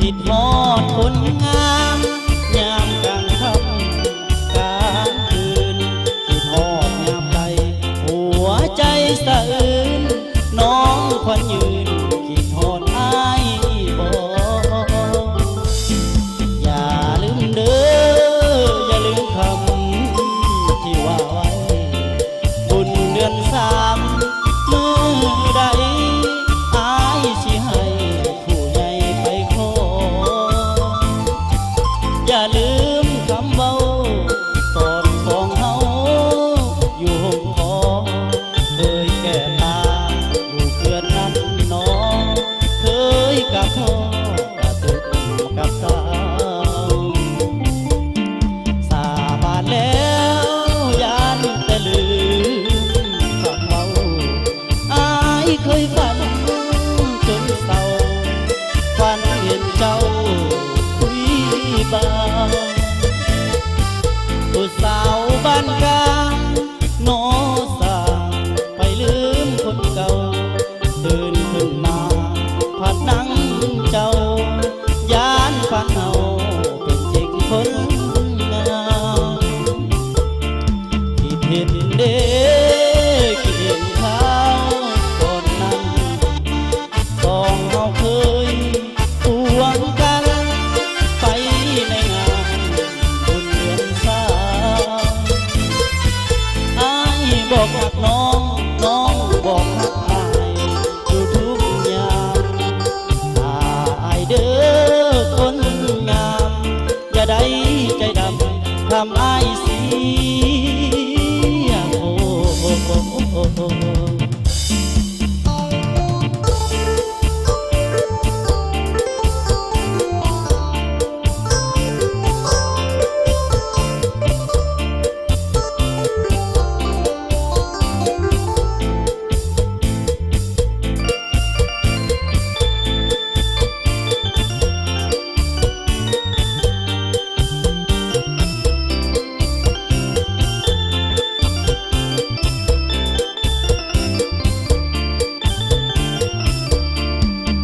ຄິດຮອດຄົນງາມຍາມກາງຄ່ຳກາງຄືນ ຄິດຮອດຍາມໃດຫົວໃຈສະອື່ນ ນ້ອງຂວັນຍືນ ຄິດຮອດອ້າຍບໍ່? ຢ່າລືມເດີ ຢ່າລືມຄຳທີ່ວ່າໄວ້ ບຸນເດືອນສາມມື້ໃດ ອ້າຍຊິໃຫ້ຜູ້ໃຫຍ່ໄປຂໍ. ຢ່າລືມຄຳເວົ້າຕອນສອງເຮົາຢູ່ໂຮງໝໍ ເຄີຍແກ້ປາຢູ່ເຮືອນນັ້ນໜໍ ເຄີຍກະຂໍກະຕຸກກັບສາວ ສາບານແລ້ວຢ້ານແຕ່ລືມຄຳເວົ້າ ອ້າຍເຄີຍຝັນຈົນເສົ້າ ຝັນເຫັນເຈົ້າຄຸຍບ່າວ ຜູ້ສາວບ້ານກາງ ນໍ ສ້າງໄປລືມຄົນເກົ່າ ຕື່ນຂຶ້ນມາພັດນັ່ງເຈົ້າ ຢ້ານຝັນເຮົາເປັນຈິງຄົນງາມ ຄິດເຫັນເດ້ ຄິດເຫັນຂ່າວຕອນນັ້ນ ສອງເຮົາເຄີຍຄວງກັນ ໄປໃນງານບຸນເດືອນສາມ ອ້າຍບອກຮັກນ້ອງ ນ້ອງບອກຮັກອ້າຍຢູ່ທຸກຍາມ ອ້າຍເດີຄົນງາມ ຢ່າໄດ້ໃຈດຳທຳອ້າຍເສຍ ໂອ້.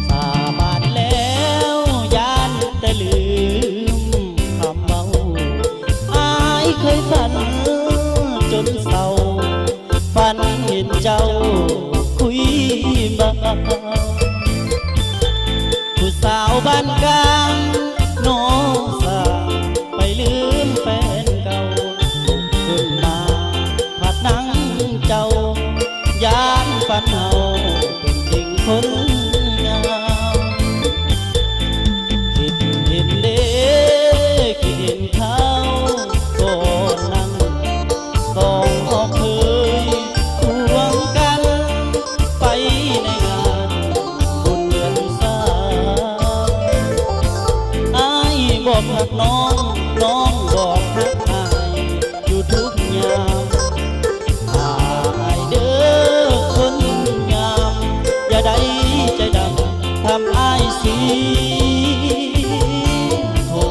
ສາບານແລ້ວຢ້ານແຕ່ລືມຄຳເວົ້າ ອ້າຍເຄີຍຝັນຈົນເສົ້າ ຝັນເຫັນເຈົ້າຄຸຍບ່າວ ຜູ້ສາວບ້ານກາງ ນໍ ສ້າງໄປລືມແຟນເກົ່າ ລຸກຂຶ້ນມາພັດນັ່ງເຈົ້າ ຢ້ານຝັນເຮົາເປັນຈິງຄົນງາມ ຄິດເຫັນເດ້ ຄິດເຫັນຂ່າວ ກ່ອນນັ້ນ ສອງເຮົາເຄີຍຄວງກັນ ໄປໃນງານບຸນເດືອນສາມ ອ້າຍບອກຮັກນ້ອງ ນ້ອງບອກຮັກອ້າຍຢູ່ທຸກຍາມ ອ້າຍເດີຄົນງາມ ຢ່າໄດ້ໃຈດຳທຳອ້າຍເສຍ ໂອ້.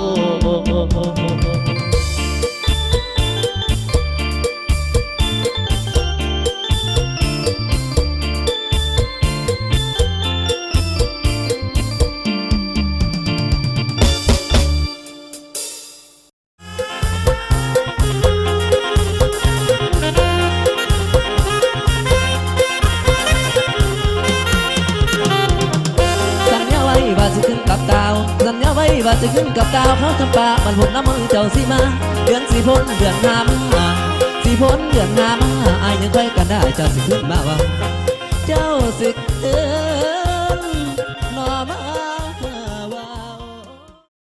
ສັນຍາໄວ້ວ່າຊິຂຶ້ນກັບດາວ ສັນຍາໄວ້ວ່າຊິຂຶ້ນກັບດາວ ເຮົາຈຳປາບັນພຸດນຳມື້ເຈົ້າຊິມາ ເດືອນຊິພົ້ນເດືອນຫ້າມາ ຊິພົ້ນເດືອນຫ້າມາ ອ້າຍຍັງໄປກັນໄດ້ ເຈົ້າຊິຂຶ້ນມາວ່າ ເຈົ້າຊິ ເອີ